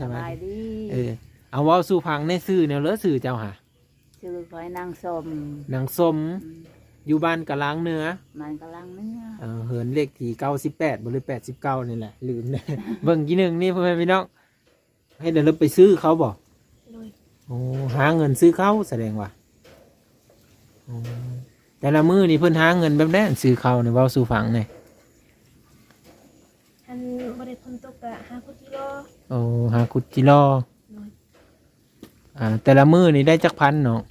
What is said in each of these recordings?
ສະບາຍດີ ສະບາຍດີ ເອີ ເອົາເວົ້າສູ່ຟັງແດ່ ຊື່ແນວເລີ ຊື່ເຈົ້າຫາ? ຊື່ຂ້ອຍນາງສົມ ນາງສົມ ອືມ ຢູ່ບ້ານກະລາງເໜືອ ບ້ານກະລາງເໜືອ ເອີ ເຮືອນເລກທີເກົ້າສິບແປດບໍ່ ຫຼື ແປດສິບເກົ້ານີ້ແຫຼະ ລືມແດ່ ເບິ່ງກີ້ໜຶ່ງນີ້ ພໍ່ແມ່ພີ່ນ້ອງ ເຮັດໃຫ້ເລີາໄປຊື້ເຂົ້າບໍ່? ໂດຍ ໂອ້ ຫາເງິນຊື້ເຂົ້າ ສະແດງວ່າ ໂອ້ ແຕ່ລະມື້ນີ້ເພິ່ນຫາເງິນແບບໃດ ອັນຊື້ເຂົ້ານີ້ ເວົ້າສູ່ຟັງແດ່. ອັນບໍ່ໄດ້ຝົນຕົກກະຫາຂຸດຈີ່ລໍ ໂອ້ ຫາຂຸດຈີ່ລໍ ໂດຍ ອ່າ ແຕ່ລະມື້ນີ້ໄດ້ຈັກພັນນ້ອງ?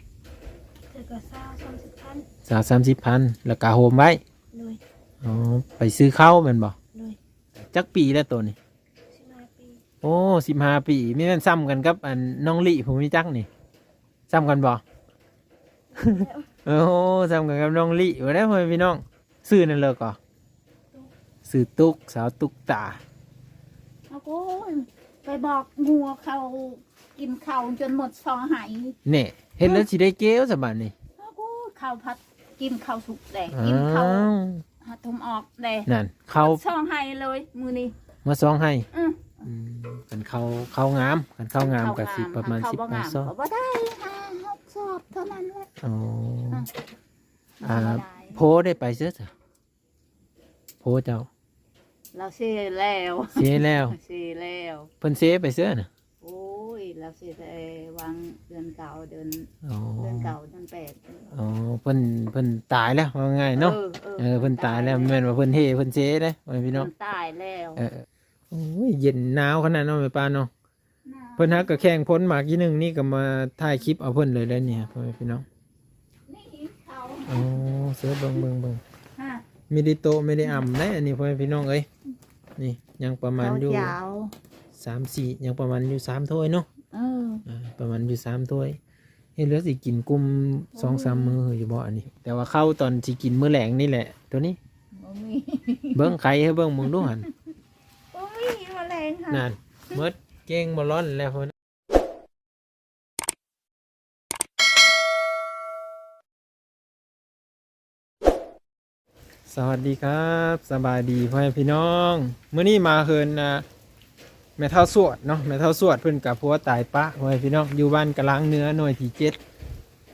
ເທື່ອກະຊາວ ສາມສິບພັນ ຊາວ ສາມສິບພັນ ແລ້ວກະໂຮມໄວ້ ໂດຍ ອໍ ໄປຊື້ເຂົ້າແມ່ນບໍ່? ໂດຍ ຈັກປີແລ້ວໂຕນີ້? ສິບຫ້າປີ ໂອ້ ສິບຫ້າປີ ມີແມ່ນຊ່ຳກັນກັບອັນນ້ອງລິຜູ້ມີຈັກນີ້ ຊ່ຳກັນບໍ່? ໂອ້ ຊ່ຳກັນກັບນ້ອງລິບໍ່ໄດ້ ພໍ່ແມ່ພີ່ນ້ອງ ຊື່ນັ້ນເລີກໍ ຕຸກ ຊື່ຕຸກ ສາວຕຸກຕາ ໂອ້ຍ ໄປບອກງົວເຂົາກິນເຂົ້າຈົນໝົດຊອງໄຫ ແນ່ ເຮັດແລ້ວຊິໄດ້ເກວຊະບາດນີ້ ໂອ້ຍ ເຂົາພັດກິນເຂົ້າສຸກແດ່ ກິນເຂົ້າ ຫາຖົມອອກແດ່ ນັ້ນ ເຂົ້າສອງໄຮ່ເລີຍມື້ນີ້ ມາສອງໄຮ່ ອື ອືມ ຄັນເຂົ້າ ເຂົ້າງາມ ຄັນເຂົ້າງາມກະຊິປະມານສິບຫ້າຊອບ ບໍ່ໄດ້ ຫ້າຫົກຊອບເທົ່ານັ້ນແຫຼະ ອໍ ອື ອ່າ ບໍ່ໄດ້ ໂພໄດ້ໄປເຊີຊະ ໂພເຈົ້າ ລາວເຊແລ້ວ ເຊແລ້ວ ເຊແລ້ວ ເພິ່ນເຊໄປເຊີນະ? ໂອ້ຍ ລາວເສຍແຕ່ຫວ່າງເດືອນເກົ້າ ເດືອນ ອໍ ເດືອນເກົ້າ ເດືອນແປດ ອໍ ເພິ່ນ ເພິ່ນຕາຍແລ້ວ ເວົ້າງ່າຍເນາະ ເອີ ເອີ ເພິ່ນຕາຍແລ້ວ ແມ່ນວ່າເພິ່ນເຮ ເພິ່ນເຊເດ້ ພໍ່ແມ່ພີ່ນ້ອງ ເພິ່ນຕາຍແລ້ວ ເອີ ໂອ້ຍ ເຢັນໜາວຂະໜາດເນາະ ແມ່ປ້າເນາະ ໜາວ ເພິ່ນຫາກະແຂ່ງພົ້ນມາກີ້ໜຶ່ງນີ້ ກະມາຖ່າຍຄລິບເອົາເພິ່ນເລີຍໄດ໋ນີ້ ພໍ່ແມ່ພີ່ນ້ອງ. ອໍ ເສີບເບິ່ງ ເບິ່ງ ເບິ່ງ ຮະ ມີໄດ້ໂຕະ ມີໄດ້ອຳໄດ໋ ອັນນີ້ ພໍ່ແມ່ພີ່ນ້ອງເອີຍ ນີ້ຍັງປະມານຢູ່ ເຂົາເຈົ້າ ສາມສີ່ ຍັງປະມານຢູ່ສາມຖ້ວຍເນາະ ເອີ ອ່າ ປະມານຢູ່ສາມຖ້ວຍ ເຮັດແລ້ວຊິກິນກຸ່ມສອງສາມມື້ຢູ່ບໍ່ອັນນີ້ ແຕ່ວ່າເຂົ້າຕອນຊິກິນມື້ແລງນີ້ແຫຼະ ໂຕນີ້ ບໍ່ມີ ເບິ່ງໄຂ່ໃຫ້ເບິ່ງ ເບິ່ງດູຫັ້ນ ບໍ່ມີ ມື້ແລງຫັ້ນ ນັ້ນ ໝົດ ເກັ່ງບໍ່ລ້ອນແລ້ວ. ສະຫວັດດີຄັບ ສະບາຍດີພໍ່ແມ່ພີ່ນ້ອງ ມື້ນີ້ມາເຮືອນ ອ່າ ແມ່ເຖົ້າສວດເນາະ ແມ່ເຖົ້າສວດເພິ່ນກະຜົວຕາຍປະ ພໍ່ແມ່ພີ່ນ້ອງ ຢູ່ບ້ານກະລາງເໜືອ ໜ່ວຍທີເຈັດ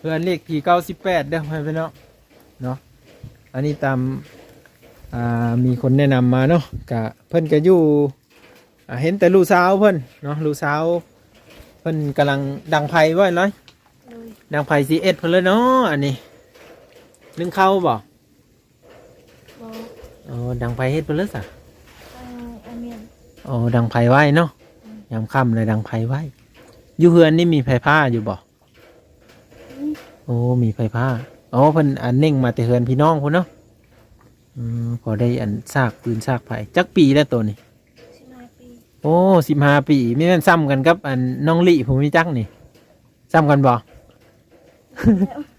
ເຮືອນເລກທີເກົ້າສິບແປດເດີ ພໍ່ແມ່ພີ່ນ້ອງເນາະ ອັນນີ້ຕາມ ອ່າ ມີຄົນແນະນຳມາເນາະ ກະເພິ່ນກະຢູ່ ອ່າ ເຫັນແຕ່ລູກສາວເພິ່ນເນາະ ລູກສາວເພິ່ນກຳລັງດັງໄຟໄວ້ເລີຍ ໂດຍ ດັງໄຟຊິເອັດເພິ່ນເລີຍເນາະ ອັນນີ້ ໜຶ້ງເຂົ້າບໍ່? ບໍ່ ອໍ ດັງໄຟເຮັດເພິ່ນເລີຍຊະ ເອີ ອັນນີ້ ອໍ ດັງໄຟໄວ້ເນາະ ອືມ ຍາມຄ່ຳແລ້ວດັງໄຟໄວ້ ຢູ່ເຮືອນນີ້ມີໄຟຟ້າຢູ່ບໍ່? ໂອ້ ມີໄຟຟ້າ ອໍ ເພິ່ນອັນເໜັງມາແຕ່ເຮືອນພີ່ນ້ອງພຸ້ນເນາະ ອືມ ພໍໄດ້ອັນສາກຟືນສາກໄຟ ຈັກປີແລ້ວໂຕນີ້? ສິບຫ້າປີ ໂອ້ ສິບຫ້າປີ ມີແມ່ນຊ່ຳກັນກັບອັນນ້ອງລິຜູ້ມີຈັກນີ້ ຊ່ຳກັນບໍ່?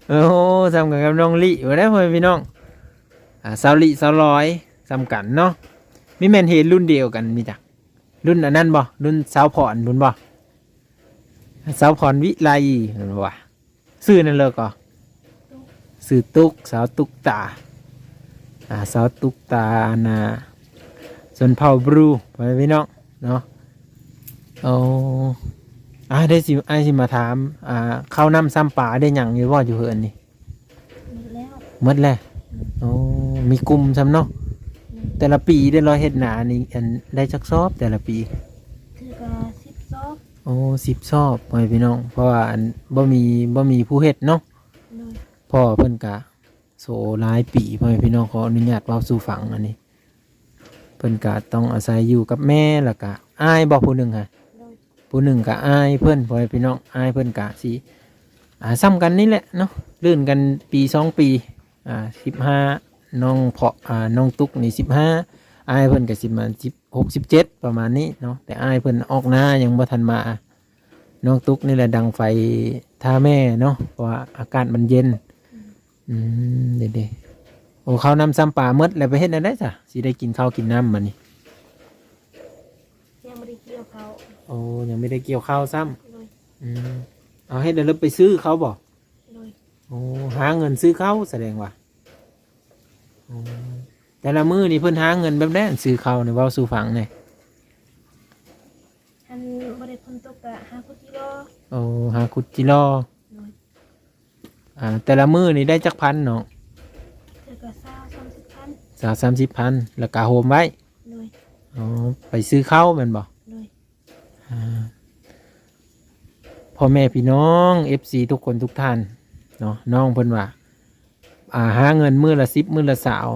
ໂອ້ ຊ່ຳກັນກັບນ້ອງລິບໍ່ໄດ້ ພໍ່ແມ່ພີ່ນ້ອງ ອ່າ ສາວລິ ສາວລອຍ ຊ່ຳກັນເນາະ ມີແມ່ນເຮລຸ້ນດຽວກັນ ມີຈັກ ລຸ້ນອັນນັ້ນບໍ່? ລຸ້ນສາວພອນພຸ້ນບໍ່? ສາວພອນວິໄລ ເພິ່ນວ່າ ຊື່ນັ້ນເລີກໍ ຊື່ຕຸກ ສາວຕຸກຕາ ອ່າ ສາວຕຸກຕາ ອັນນ່າ ຊົນເຜົ່າບຣູ ພໍ່ແມ່ພີ່ນ້ອງເນາະ ໂອ້ ອ່າ ໄດ້ຊິ ອ້າຍຊິມາຖາມ ອ່າ ເຂົ້ານ້ຳຊ້ຳປາໄດ້ຫຍັງຢູ່ບໍ່ ຢູ່ເຮືອນນີ້? ໝົດແລ້ວ ໝົດແລ້ວ ອືມ ໂອ້ ມີກຸ່ມຊ້ຳເນາະ ອືມ ແຕ່ລະປີເດ້ ລາວເຮັດນານີ້ ອັນ ໄດ້ຈັກຊອບແຕ່ລະປີ? ຖືກວ່າສິບຊອບ ໂອ້ ສິບຊອບ ພໍ່ແມ່ພີ່ນ້ອງ ເພາະວ່າ ອັນ ບໍ່ມີ ບໍ່ມີຜູ້ເຮັດເນາະ ໂດຍ ພໍ່ເພິ່ນກະໂສຫຼາຍປີ ພໍ່ແມ່ພີ່ນ້ອງ ຂໍອະນຸຍາດເວົ້າສູ່ຟັງ ອັນນີ້ ເພິ່ນກະຕ້ອງອາໄສຢູ່ກັບແມ່ ແລ້ວກະອ້າຍບໍ່ ຜູ້ໜຶ່ງຫະ? ໂດຍ ຜູ້ໜຶ່ງກະອ້າຍເພິ່ນ ພໍ່ແມ່ພີ່ນ້ອງ ອ້າຍເພິ່ນກະຊິ ອ່າ ຊ່ຳກັນນີ້ແຫຼະເນາະ ລື່ນກັນປີສອງປີ ອ່າ ສິບຫ້າ ນ້ອງເພາະ ອ່າ ນ້ອງຕຸກນີ້ສິບຫ້າ ອ້າຍເພິ່ນກະຊິປະມານສິບຫົກ ສິບເຈັດ ປະມານນີ້ເນາະ ແຕ່ອ້າຍເພິ່ນອອກນາຍັງບໍ່ທັນມາ ນ້ອງຕຸກນີ້ແຫຼະດັງໄຟຖ້າແມ່ເນາະ ເພາະວ່າອາກາດມັນເຢັນ ອືມ ເດ້ໆ ໂອ້ ເຂົ້ານ້ຳຊ້ຳປາໝົດແລ້ວ ໄປເຮັດແນວໃດຊະ ຊິໄດ້ກິນເຂົ້າກິນນ້ຳບາດນີ້? ຍັງບໍ່ໄດ້ກ່ຽວເຂົ້າ ໂອ້ ຍັງບໍ່ໄດ້ກ່ຽວເຂົ້າຊ້ຳ ໂດຍ ອືມ ເອົາ ເຮັດແລ້ວໄປຊື້ເຂົ້າບໍ່? ໂດຍ ໂອ້ ຫາເງິນຊື້ເຂົ້າ ສະແດງວ່າ ໂອ້ ແຕ່ລະມື້ນີ້ເພິ່ນຫາເງິນແບບໃດ ອັນຊື້ເຂົ້ານີ້ ເວົ້າສູ່ຟັງແດ່. ອັນ ບໍ່ໄດ້ຝົນຕົກກະຫາຂຸດຈີ່ລໍ. ໂອ້ ຫາຂຸດຈີ່ລໍ. ໂດຍ. ອ່າ ແຕ່ລະມື້ນີ້ໄດ້ຈັກພັນນ້ອງ? ເທື່ອກະຊາວ ສາມສິບພັນ. ຊາວ ສາມສິບພັນ ແລ້ວກະໂຮມໄວ້. ໂດຍ. ອໍ ໄປຊື້ເຂົ້າແມ່ນບໍ່? ໂດຍ. ອ່າ ພໍ່ແມ່ພີ່ນ້ອງ ເອັຟຊີ ທຸກຄົນທຸກທ່ານເນາະ, ນ້ອງເພິ່ນວ່າ ອ່າ ຫາເງິນມື້ລະສິບ ມື້ລະຊາວ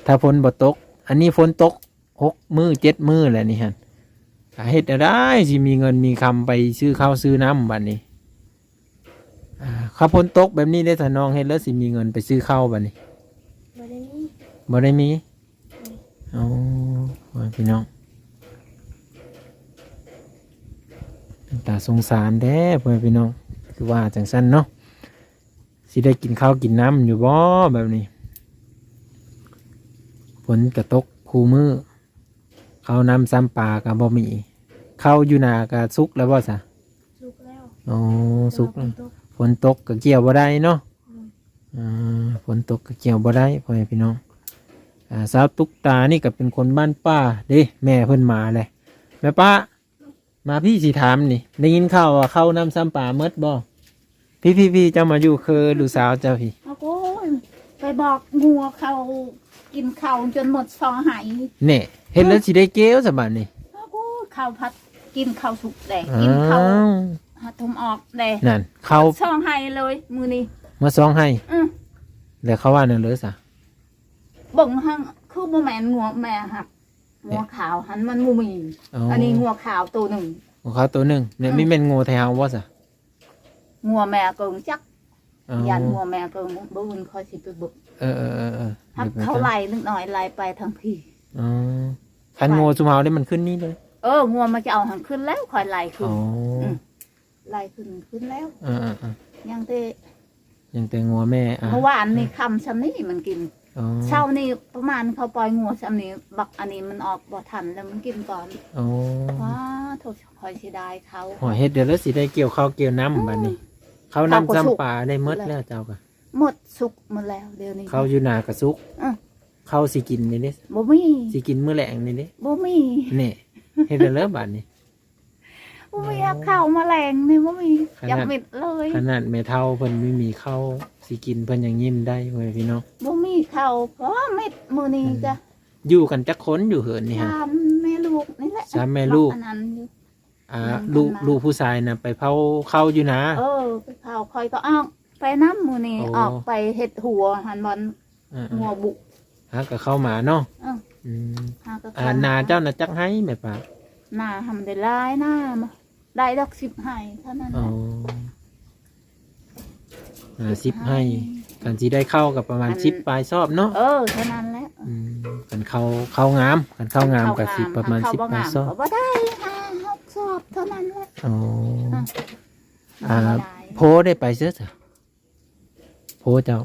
ຖ້າຝົນບໍ່ຕົກ. ອັນນີ້ຝົນຕົກຫົກມື້ເຈັດມື້ແລ້ວນີ້ຫັ້ນ ອ່າ ເຮັດແນວໃດຊິມີເງິນມີຄຳໄປຊື້ເຂົ້າຊື້ນ້ຳບັດນີ້? ອ່າ ຄັນຝົນຕົກແບບນີ້ເດ້ ຖ້ານ້ອງເຮັດແລ້ວຊິມີເງິນໄປຊື້ເຂົ້າບັດນີ້? ບໍ່ໄດ້ມີ. ບໍ່ໄດ້ມີ. ໂອ້ ໂອ້ຍ ພີ່ນ້ອງ ເປັນຕາສົງສານແທ້ ພໍ່ແມ່ພີ່ນ້ອງ ຄືວ່າຈັ່ງຊັ້ນເນາະ. ຊິໄດ້ກິນເຂົ້າກິນນ້ຳຢູ່ບໍ່ແບບນີ້? ຝົນກະຕົກຄູ່ມື້ ເຂົ້ານ້ຳຊ້ຳປາກະບໍ່ມີ. ເຂົ້າຢູ່ນາກະສຸກແລ້ວບໍ່ຊະ? ສຸກແລ້ວ. ໂອ້ ສຸກແລ້ວ. ແຕ່ວ່າຝົນຕົກ ຝົນຕົກກະກ່ຽວບໍ່ໄດ້ເນາະ. ອືມ. ອ່າ ຝົນຕົກກະກ່ຽວບໍ່ໄດ້ ພໍ່ແມ່ພີ່ນ້ອງ. ອ່າ ສາວຕຸກຕານີ້ກະເປັນຄົນບ້ານປ່າເດ້ ແມ່ເພິ່ນມາແຫຼະ. ແມ່ປ້າ ມາພີ້ຊິຖາມນີ້ ໄດ້ຍິນຂ່າວວ່າເຂົ້ານ້ຳຊ້ຳປາໝົດບໍ່? ພີ້ໆໆ ເຈົ້າມາຢູ່ຄືລູກສາວເຈົ້າພີ້. ໂອ້ຍ ໄປບອກງົວເຂົາກິນເຂົ້າຈົນໝົດສອງໄຮ່. ແນ່ ເຮັດແລ້ວຊິໄດ້ກ່ຽວຊະບາດນີ້. ໂອ້ຍ ເຂົາພັດກິນເຂົ້າສຸກແດ່ ກິນເຂົ້າຫາທຸ່ມອອກແດ່. ນັ້ນ ເຂົ້າສອງໄຮ່ເລີຍມື້ນີ້ ໝົດສອງໄຮ່. ອື ແລ້ວເຂົາວ່າແນວໃດຊະ? ເບິ່ງຫັ້ນຄືບໍ່ແມ່ນງົວແມ່ຫັ້ນ. ງົວຂາວຫັ້ນມັນບໍ່ມີ. ອໍ ອັນນີ້ງົວຂາວໂຕໜຶ່ງ. ງົວຂາວໂຕໜຶ່ງ. ແມ່ນ ອື ມີແມ່ນງົວໄທເຮົາບໍ່ຊະ? ງົວແມ່ເກີງຈັກ. ອໍ ຢ້ານງົວແມ່ເກີງ ມື້ອື່ນຂ້ອຍຊິໄປເບິ່ງ. ເອີໆໆໆ ຮັບເຂົາໄລ່ເລັກນ້ອຍໄລ່ໄປທາງພີ້. ອໍ ຄັນງົວຊຸມເຮົານີ້ມັນຂຶ້ນນີ້ເລີຍ. ເອີ ງົວມັນຈະເອົາຫັ້ນຂຶ້ນແລ້ວ ຂ້ອຍໄລ່ຂຶ້ນ. ອໍ ອື ໄລ່ຂຶ້ນ ຂຶ້ນແລ້ວ. ເອີໆໆ ຍັງແຕ່ ຍັງແຕ່ງົວແມ່. ອ່າ ເມື່ອວານນີ້ຄ່ຳຊ່ຳນີ້ມັນກິນ. ອໍ ເຊົ້ານີ້ປະມານເຂົາປ່ອຍງົວຊ່ຳນີ້ ບັກອັນນີ້ມັນອອກບໍ່ທັນແລ້ວມັນກິນກ່ອນ. ອໍ ວ້າ ໂທ້ ຂ້ອຍເສຍດາຍເຂົາ. ໂອ້ຍ ເຮັດແນວໃດຊິໄດ້ກ່ຽວເຂົ້າກ່ຽວນ້ຳບັດນີ້? ເຂົ້ານ້ຳຊ້ຳປາໄດ້ໝົດແລ້ວເຈົ້າກະ. ໝົດ ສຸກໝົດແລ້ວດຽວນີ້. ເຂົ້າຢູ່ນາກະສຸກ. ເອີ ເຂົ້າຊິກິນນີ້ເດ້ ບໍ່ມີ. ຊິກິນມື້ແລງນີ້ເດ້ ບໍ່ມີ. ນີ້ ເຮັດແນວໃດບັດນີ້? ບໍ່ມີເຂົ້າມາແລງນີ້ ບໍ່ມີຈັກເມັດເລີຍ. ຂະໜາດແມ່ເຖົ້າເພິ່ນບໍ່ມີເຂົ້າຊິກິນ ເພິ່ນຍັງຍິ້ມໄດ້ ພໍ່ແມ່ພີ່ນ້ອງ. ບໍ່ມີເຂົ້າພໍເມັດມື້ນີ້ກະ. ຢູ່ກັນຈັກຄົນຢູ່ເຮືອນນີ້? ສາມແມ່ລູກນີ້ແຫຼະ. ສາມແມ່ລູກ. ອັນນັ້ນຢູ່ ອ່າ ລູກ ລູກຜູ້ຊາຍນະໄປເຜົາເຂົ້າຢູ່ນາ. ເອີ ໄປເຜົາ ຂ້ອຍກໍອອກໄປນຳມື້ນີ້. ໂອ້ ອອກໄປເຮັດຫົວຫັ້ນ ບ່ອນ ອ່າໆ ຫົວບຸ ຫາກໍເຂົ້າມາເນາະ. ເອີ ອືມ ຫາກໍເຂົ້າມາ. ອ່າ ນາເຈົ້ານະຈັກໄຮ່ແມ່ປ້າ? ນາຫັ້ນໄດ້ຫຼາຍນາ ໄດ້ດອກສິບໄຮ່ເທົ່ານັ້ນ. ອໍ ແຫຼະ ອ່າ ສິບໄຮ່ ຄັນຊິໄດ້ເຂົ້າກໍປະມານສິບປາຍຊອບເນາະ. ເອີ ເທົ່ານັ້ນແຫຼະ. ອືມ ຄັນເຂົ້າ ເຂົ້າງາມ ຄັນເຂົ້າງາມກໍຊິປະມານສິບປາຍຊອບ. ບໍ່ໄດ້ ຫ້າຫົກຊອບເທົ່ານັ້ນແຫຼະ. ອໍ ອ່າ ໂພໄດ້ໄປເຊີຊະ? ໂພເຈົ້າ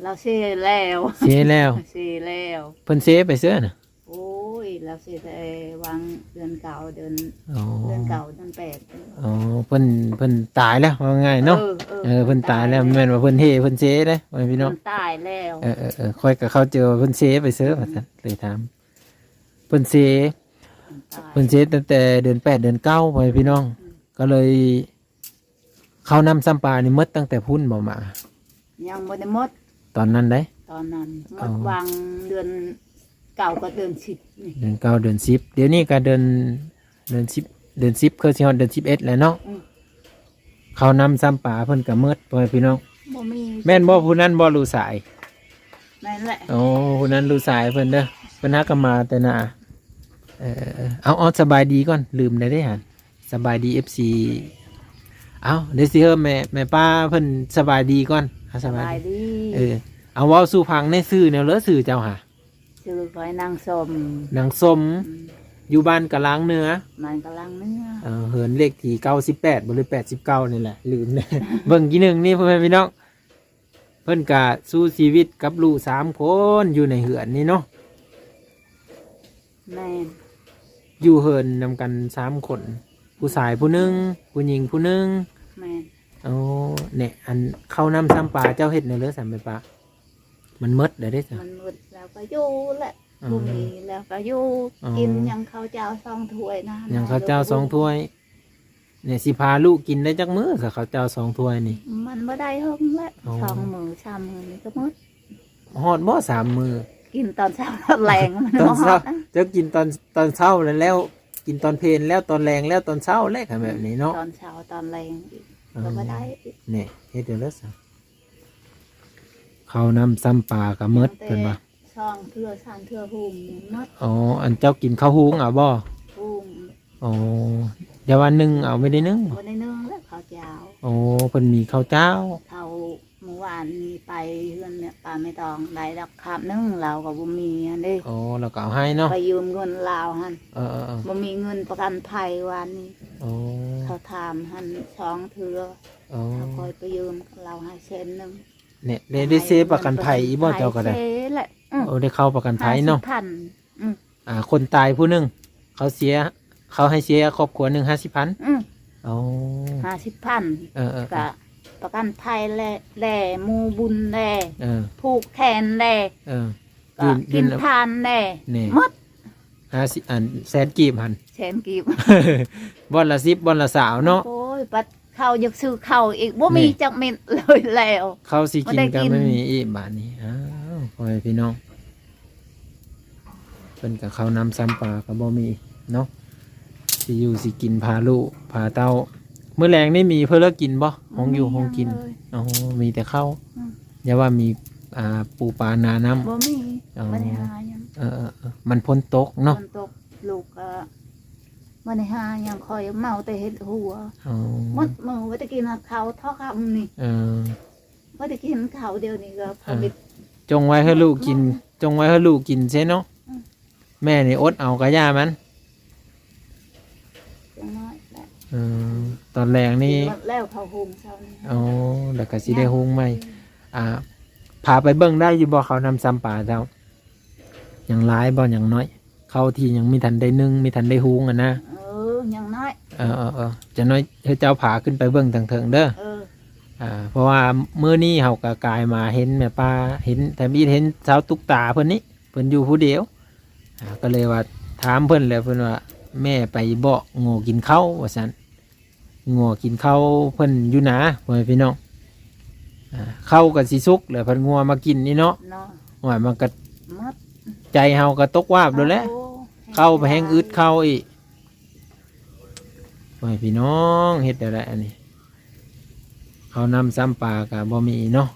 ລາວເຊແລ້ວ. ເຊແລ້ວ. ເຊແລ້ວ. ເພິ່ນເຊໄປເຊີນະ? ໂອ້ຍ ລາວເຊແຕ່ຫວ່າງເດືອນເກົ້າ ເດືອນ ອໍ ເດືອນເກົ້າ ເດືອນແປດ. ອໍ ເພິ່ນ ເພິ່ນຕາຍແລ້ວ ເວົ້າງ່າຍເນາະ. ເອີ ເອີ ເອີ ເພິ່ນຕາຍແລ້ວ. ແມ່ນວ່າເພິ່ນເຮ ເພິ່ນເຊເດ້ ພໍ່ແມ່ພີ່ນ້ອງ. ເພິ່ນຕາຍແລ້ວ. ເອີໆໆ ຂ້ອຍກໍເຂົ້າໃຈວ່າເພິ່ນເຊໄປເຊີວ່າຊັ້ນ ເລີຍຖາມ. ເພິ່ນເຊ ເພິ່ນເຊຕັ້ງແຕ່ເດືອນແປດ ເດືອນເກົ້າ ພໍ່ແມ່ພີ່ນ້ອງ. ອືມ ກໍເລີຍ ເຂົ້ານ້ຳຊ້ຳປານີ້ໝົດຕັ້ງແຕ່ພຸ້ນບໍ່ມາ? ຍັງບໍ່ໄດ້ໝົດ. ຕອນນັ້ນໃດ? ຕອນນັ້ນໝົດຫວ່າງເດືອນເກົ້າກັບເດືອນສິບນີ້. ເດືອນເກົ້າເດືອນສິບ. ດຽວນີ້ກໍເດືອນ ເດືອນສິບ ເດືອນສິບ ຄືຊິຮອດເດືອນສິບເອັດແລ້ວເນາະ. ອືມ ເຂົ້ານ້ຳຊ້ຳປາເພິ່ນກໍໝົດ ພໍ່ແມ່ພີ່ນ້ອງ. ບໍ່ມີ. ແມ່ນບໍ່ ຜູ້ນັ້ນບໍ່ ລູກຊາຍ? ແມ່ນແຫຼະ. ໂອ້ ຜູ້ນັ້ນລູກຊາຍເພິ່ນເດີ ເພິ່ນຫາກໍມາແຕ່ໜ້າ. ເອີໆໆ ເອົາ ເອົາ ສະບາຍດີກ່ອນ ລືມໄດ້ເດ້ຫັ້ນ. ສະບາຍດີ ເອັຟຊີ. ເອົ້າ ດຽວຊິເຮີແມ່ ແມ່ປ້າເພິ່ນສະບາຍດີກ່ອນ. ເອົາ ສະບາຍດີ. ເອີ ເອົາ ເວົ້າສູ່ຟັງແດ່ ຊື່ແນວເລີ ຊື່ເຈົ້າຫາ? ຊື່ຂ້ອຍນາງສົມ. ນາງສົມ. ອືມ ຢູ່ບ້ານກະລາງເໜືອ. ບ້ານກະລາງເໜືອ. ເອີ ເຮືອນເລກທີເກົ້າສິບແປດບໍ່ ຫຼື ແປດສິບເກົ້ານີ້ແຫຼະ ລືມແດ່. ເບິ່ງກີ້ໜຶ່ງນີ້ ພໍ່ແມ່ພີ່ນ້ອງ. ເພິ່ນກະສູ້ຊີວິດກັບລູກສາມຄົນຢູ່ໃນເຮືອນນີ້ເນາະ. ແມ່ນ. ຢູ່ເຮືອນນຳກັນສາມຄົນ ຜູ້ຊາຍຜູ້ໜຶ່ງ ຜູ້ຍິງຜູ້ໜຶ່ງ. ແມ່ນ. ໂອ້ ແນ່ ອັນເຂົ້ານ້ຳຊ້ຳປາເຈົ້າເຮັດແນວໃດຊັ້ນແມ່ປ້າ? ມັນໝົດແລ້ວເດ້. ມັນໝົດແລ້ວກໍຢູ່ແຫຼະ. ອືມ ບໍ່ມີແລ້ວກໍຢູ່ ອໍ ກິນຫຍັງເຂົ້າເຈົ້າສອງຖ້ວຍນະ ຫຍັງເຂົ້າເຈົ້າສອງຖ້ວຍ. ນີ້ຊິພາລູກກິນໄດ້ຈັກມື້ຊະ ເຂົ້າເຈົ້າສອງຖ້ວຍນີ້? ມັນບໍ່ໄດ້ເຫິງແຫຼະ ອໍ ສອງມື້ສາມມື້ນີ້ກໍໝົດ. ຮອດບໍ່ສາມມື້? ກິນຕອນເຊົ້າຕອນແລງ ມັນ ຕອນເຊົ້າ ບໍ່ຮອດນະ. ເຈົ້າກິນຕອນ ຕອນເຊົ້າແລ້ວ ແລ້ວກິນຕອນເພນ ແລ້ວຕອນແລງ ແລ້ວຕອນເຊົ້າແຫຼະ ຄັນແບບນີ້ເນາະ ຕອນເຊົ້າຕອນແລງອີກ ອໍ ກໍບໍ່ໄດ້ອີກ. ນີ້ເຮັດຈັ່ງໃດຊະ? ເຂົ້ານ້ຳຊ້ຳປາກໍໝົດ ເພິ່ນວ່າ ສອງເທື່ອສາມເທື່ອ ຫຸງໝົດ. ອໍ ອັນເຈົ້າກິນເຂົ້າຫຸງເອົາບໍ່? ຫຸງ. ອໍ ຢ່າວ່າໜຶ້ງເອົາ ບໍ່ໄດ້ໜຶ້ງບໍ່? ບໍ່ໄດ້ໜຶ້ງແລ້ວ ເຂົ້າເຈົ້າ. ອໍ ເພິ່ນມີເຂົ້າເຈົ້າ ເຂົ້າມື້ວານນີ້ໄປເຮືອນແມ່ ປ້າແມ່ຕອງ ໄດ້ດອກຄາບໜຶ່ງ ລາວກໍບໍ່ມີຫັ້ນເດ້. ອໍ ລາວກໍເອົາໃຫ້ເນາະ ໄປຢືມເງິນລາວຫັ້ນ. ເອີໆໆ ບໍ່ມີເງິນປະກັນໄພວານນີ້. ອໍ ເຂົາຖາມຫັ້ນສອງເທື່ອ. ອໍ ເຂົາຄ່ອຍໄປຢືມລາວໃຫ້ແສນໜຶ່ງ. ນີ້ ໄດ້ ໄດ້ເຊປະກັນໄພອີກບໍ່ ເຈົ້າກໍໄດ້? ເຊແຫຼະ. ອືມ ໂອ້ ໄດ້ເຂົ້າປະກັນໄພເນາະ ຫ້າສິບພັນ. ອືມ ອ່າ ຄົນຕາຍຜູ້ໜຶ່ງ ເຂົາເສຍ ເຂົາໃຫ້ເສຍຄອບຄົວໜຶ່ງຫ້າສິບພັນ. ອືມ ໂອ້ ຫ້າສິບພັນ. ເອີໆໆ ກະປະກັນໄພແຫຼະ ແດ່ໝູ່ບຸນແດ່ ເອີ ຜູກແຂນແດ່ ເອີ ກະກິນ ກິນທານແດ່ ນີ້ ໝົດ. ຫ້າສິບ ອັນ ແສນກີບຫັ້ນ ແສນກີບ ບ່ອນລະສິບ ບ່ອນລະຊາວເນາະ. ໂອ້ຍ ບັດເຂົ້າຢາກຊື້ເຂົ້າອີກ ບໍ່ມີ ນີ້ ຈັກເມັດເລີຍແລ້ວ. ເຂົ້າຊິກິນກໍບໍ່ມີ ບໍ່ໄດ້ກິນ ບໍ່ມີອີກບາດນີ້. ອ້າວ ພໍ່ແມ່ພີ່ນ້ອງ ເພິ່ນກໍເຂົ້ານ້ຳຊ້ຳປາກໍບໍ່ມີເນາະ ຊິຢູ່ຊິກິນ ພາລູກພາເຕົ້າ. ມື້ແລງນີ້ມີເພິ່ນເລີກກິນບໍ່? ໂຮງຢູ່ໂຮງກິນ. ອໍ ມີແຕ່ເຂົ້າ. ອືມ ຢ່າວ່າມີ ອ່າ ປູປານານ້ຳ ບໍ່ມີ. ອໍ ບໍ່ໄດ້ຫາຫຍັງ. ເອີໆໆ ມັນຝົນຕົກເນາະ ຝົນຕົກ ລູກກໍບໍ່ໄດ້ຫາຫຍັງ ຂ້ອຍເມົາແຕ່ເຮັດຫົວ. ອໍ ໝົດມື້ວ່າແຕ່ກິນເຂົ້າເທົ່າຄ່ຳນີ້. ເອີ ບໍ່ໄດ້ກິນເຂົ້າ ດຽວນີ້ກໍ ເອີ ໂຄວິດ. ຈົ່ງໄວ້ໃຫ້ລູກກິນ ຈົງໄວ້ໃຫ້ລູກກິນເຊເນາະ. ອືມ ແມ່ນີ້ອົດເອົາກະຢ່າມັນ ຈັກໜ້ອຍແຫຼະ. ເອີ ຕອນແລງນີ້ ກິນໝົດແລ້ວເຂົ້າຫຸງເຊົ້ານີ້. ອໍ ແລ້ວກໍຊິໄດ້ຫຸງໃໝ່. ອືມ ອ່າ ພາໄປເບິ່ງໄດ້ຢູ່ບໍ່ ເຂົ້ານ້ຳຊ້ຳປາເຈົ້າ? ຍັງຫຼາຍບໍ່ ຍັງໜ້ອຍ? ເຂົ້າທີ່ຍັງມີທັນໄດ້ໜຶ້ງ ມີທັນໄດ້ຫຸງຫັ້ນນະ. ເອີ ຍັງໜ້ອຍ. ເອີໆໆ ຈັກໜ້ອຍເຮົາເຈົ້າພາຂຶ້ນໄປເບິ່ງທາງເທິງເດີ. ເອີ ອ່າ ເພາະວ່າມື້ນີ້ເຮົາກໍກາຍມາເຫັນແມ່ປ້າ ເຫັນທຳອິດ ເຫັນສາວຕຸກຕາເພິ່ນນີ້ ເພິ່ນຢູ່ຜູ້ດຽວ. ອ່າ ກໍເລີຍວ່າຖາມເພິ່ນແຫຼະ ເພິ່ນວ່າແມ່ໄປບອກງົວກິນເຂົ້າວ່າຊັ້ນ. ງົວກິນເຂົ້າເພິ່ນຢູ່ນາ ພໍ່ແມ່ພີ່ນ້ອງ. ອ່າ ເຂົ້າກໍຊິສຸກແລ້ວ ພັດງົວມາກິນນີ້ເນາະ. ໂອ້ຍ ມັນກໍ ໃຈເຮົາກໍຕົກວາບໂລດແຫຼະ. ເຂົ້າໄປແຮງອຶດເຂົ້າອີກ ໂອ້ຍ ພີ່ນ້ອງ ເຮັດແນວໃດອັນນີ້? ເຂົ້ານ້ຳຊ້ຳປາກໍບໍ່ມີເນາະ.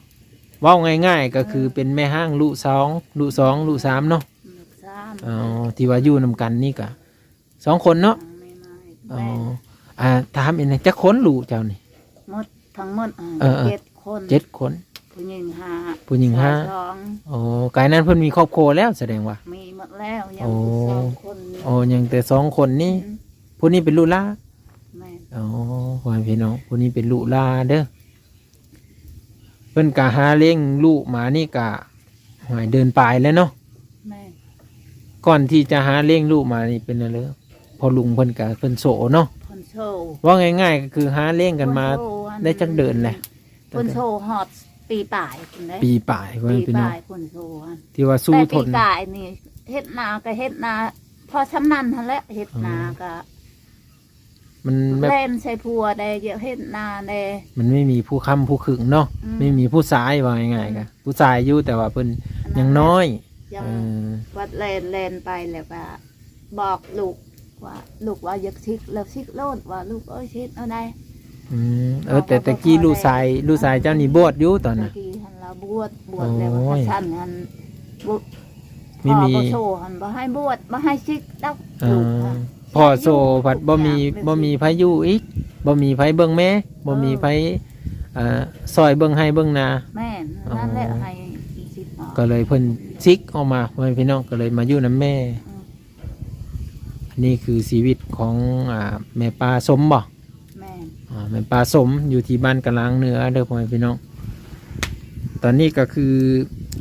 ເວົ້າງ່າຍໆ ກໍຄືເປັນແມ່ຮ້າງລູກສອງ ລູກສອງ ລູກສາມເນາະ. ລູກສາມ. ອໍ ທີ່ວ່າຢູ່ນຳກັນນີ້ກໍ ສອງຄົນເນາະ. ອໍ ອ່າ ຖາມອີກນະ ຈັກຄົນລູກເຈົ້ານີ້? ໝົດທັງໝົດ ເອີ ເອີ ເຈັດຄົນ. ເຈັດຄົນ. ຜູ້ຍິງຫ້າ ຜູ້ຍິງຫ້າ. ຊາຍສອງ. ໂອ້ ກາຍນັ້ນເພິ່ນມີຄອບຄົວແລ້ວສະແດງວ່າ? ມີໝົດແລ້ວ ຍັງສອງຄົນ. ໂອ້ ຍັງແຕ່ສອງຄົນນີ້. ອືມ ຜູ້ນີ້ເປັນລູກຫຼ້າ? ແມ່ນ. ໂອ້ ພໍ່ແມ່ພີ່ນ້ອງ ຜູ້ນີ້ເປັນລູກຫຼ້າເດີ. ເພິ່ນກະຫາລ້ຽງລູກມານີ້ກະ ຫວາຍເດືອນປາຍແລ້ວເນາະ. ແມ່ນ. ກ່ອນທີ່ຈະຫາລ້ຽງລູກມານີ້ເປັນແນວໃດ? ພໍ່ລຸງເພິ່ນກະເພິ່ນໂສເນາະ. ເພິ່ນໂສ. ເວົ້າງ່າຍໆ ກໍຄືຫາລ້ຽງກັນມາໄດ້ຈັກເດືອນແລ້ວ? ເພິ່ນໂສຮອດປີປາຍພຸ້ນເດ້. ປີປາຍ ພໍ່ແມ່ພີ່ນ້ອງ. ປີປາຍເພິ່ນໂສ. ທີ່ວ່າສູ້ທົນ. ແຕ່ປີກາຍນີ້ເຮັດນາກໍເຮັດນາພໍຊ່ຳນັ້ນຫັ້ນແຫຼະ ເຮັດນາກໍ ອໍ ມັນແບບ ແລ່ນໃສ່ຜົວແດ່ ຢາກເຮັດນາແດ່. ມັນໄມ່ມີຜູ້ຄ້ຳຜູ້ຄຶງເນາະ. ອືມ ໄມ່ມີຜູ້ຊາຍ ເວົ້າງ່າຍໆ ອືມ ກໍຜູ້ຊາຍຢູ່ ແຕ່ວ່າເພິ່ນຍັງນ້ອຍ. ຍັງ ເອີ ບັດແລ່ນ ແລ່ນໄປແລ້ວກໍບອກລູກວ່າ ລູກວ່າຢາກສິກ ແລ້ວສິກໂລດວ່າ ລູກເອີຍ ສິກເອົາໄດ້. ອືມ ເອີ ແຕ່ຕະກີ້ລູກຊາຍ ລູກຊາຍເຈົ້ານີ້ບວດຢູ່ຕອນນັ້ນ. ຕະກີ້ຫັ້ນລາວບວດ ບວດແລ້ວວ່າ ໂອ້ຍ ຄັນຊັ້ນຫັ້ນ ບໍ່ ມີ ພໍ່ບໍ່ໂສຫັ້ນບໍ່ໃຫ້ບວດ ບໍ່ໃຫ້ສິກດອກ. ເອີ ລູກຫັ້ນ ພໍ່ໂສພັດບໍ່ມີ ບໍ່ມີໃຜຢູ່ອີກ ບໍ່ມີໃຜເບິ່ງແມ່ ບໍ່ມີໃຜ ເອີ ຊ່ອຍເບິ່ງໄຮ່ເບິ່ງນາ. ແມ່ນ. ອໍ ນັ້ນແຫຼະ ໃຫ້ສິກອອກ ກໍເລີຍເພິ່ນສິກອອກມາ ພໍ່ແມ່ພີ່ນ້ອງ ກໍເລີຍມາຢູ່ນຳແມ່. ອືມ ອັນນີ້ຄືຊີວິດຂອງ ອ່າ ແມ່ປ້າສົມບໍ? ແມ່ນ. ອ່າ ແມ່ນ ປາສົມ ຢູ່ທີ່ບ້ານກະລາງເໜືອເດີ ພໍ່ແມ່ພີ່ນ້ອງ. ຕອນນີ້ກໍຄື